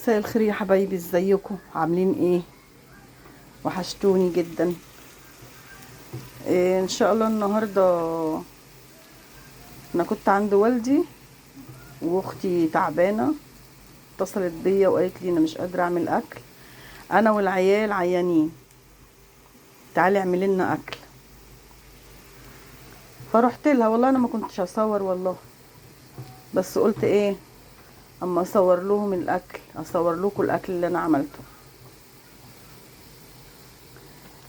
مساء الخير يا حبايبي، ازيكم؟ عاملين ايه؟ وحشتوني جدا. إيه ان شاء الله النهارده انا كنت عند والدي واختي تعبانة، اتصلت بيا وقالت لي انا مش قادرة اعمل اكل، انا والعيال عيانين، تعالي اعملي لنا اكل. فرحت لها، والله انا ما كنتش هصور والله، بس قلت ايه اما اصور لهم الاكل، اصور لكم الاكل اللي انا عملته.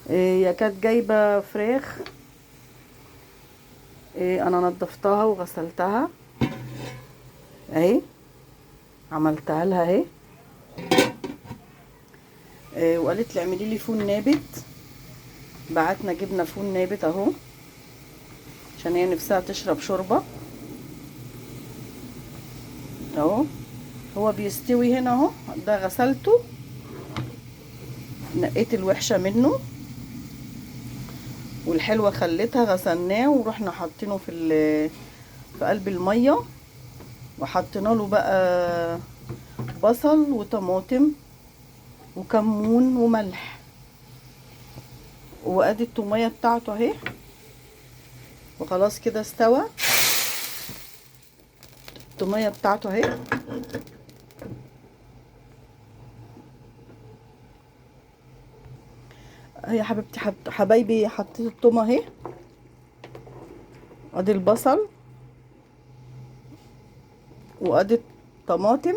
إيه يا كانت جايبه فراخ، إيه انا نضفتها وغسلتها اهي، عملتها لها اهي. إيه وقالت لي اعملي لي فول نابت، بعتنا جبنا فول نابت اهو عشان هي نفسها تشرب شوربة اهو. هو بيستوي هنا اهو، ده غسلته نقيت الوحشة منه والحلوه خليتها، غسلناه ورحنا حاطينه في قلب المية، وحطينا له بقى بصل وطماطم وكمون وملح، وادي التوميه بتاعته اهي. وخلاص كده استوى التوميه بتاعته اهي. يا حبيبتي حبايبي، حطيت التومه اهي، ادي البصل وادي الطماطم،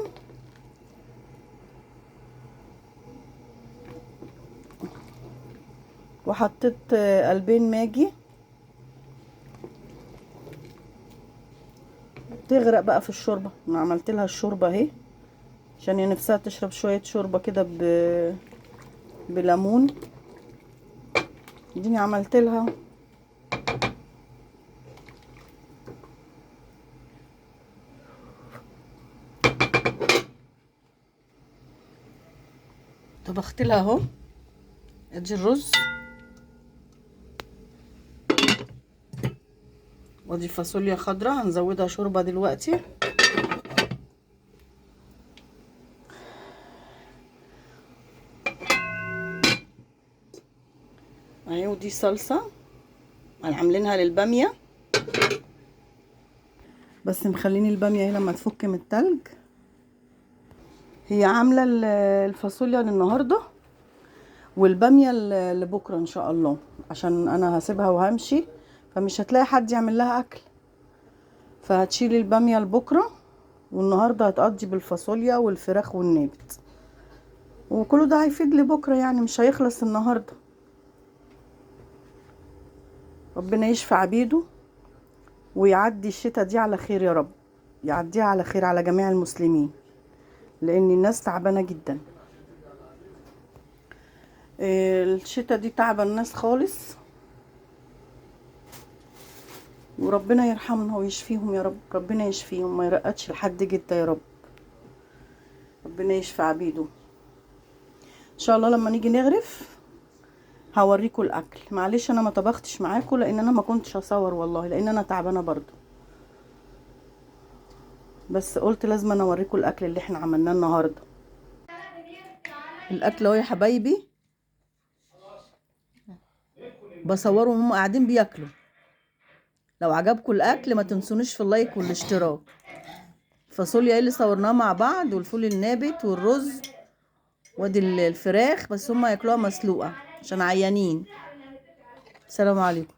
وحطيت قلبين ماجي. تغرق بقى في الشوربة، انا عملت لها الشوربة اهي عشان هي نفسها تشرب شوية شوربة كده بليمون، اديني عملت لها. طبخت لها اهو، ادي الرز وادي فاصوليا خضراء هنزودها شوربة دلوقتي. اهي، ودي صلصه عاملينها للباميه، بس مخلين الباميه هي لما تفك من التلج. هي عامله الفاصوليا للنهاردة والباميه لبكرة ان شاء الله، عشان انا هسيبها وهمشي فمش هتلاقي حد يعمل لها اكل، فهتشيل الباميه لبكرة، والنهارده هتقضي بالفاصوليا والفراخ والنابت، وكله ده هيفيد لبكرة يعني مش هيخلص النهارده. ربنا يشفي عبيده ويعدي الشتاء دي على خير يا رب، يعديها على خير على جميع المسلمين، لان الناس تعبانة جدا. الشتاء دي تعبه الناس خالص، وربنا يرحمنا ويشفيهم يا رب، ربنا يشفيهم ما يرقدش لحد جدا يا رب، ربنا يشفي عبيده ان شاء الله. لما نيجي نغرف هوريكم الاكل. معلش انا ما طبختش معاكم لان انا ما كنتش هصور والله، لان انا تعبانة برضو، بس قلت لازم انا اوريكم الاكل اللي احنا عملناه النهارده. الاكل اهو يا حبايبي، بصورهم وهم قاعدين بياكلوا. لو عجبكم الاكل ما تنسونيش في اللايك والاشتراك. الفاصوليا ايه اللي صورناها مع بعض، والفول النابت والرز، وادي الفراخ، بس هم ياكلوها مسلوقة عشان عيانين. السلام عليكم.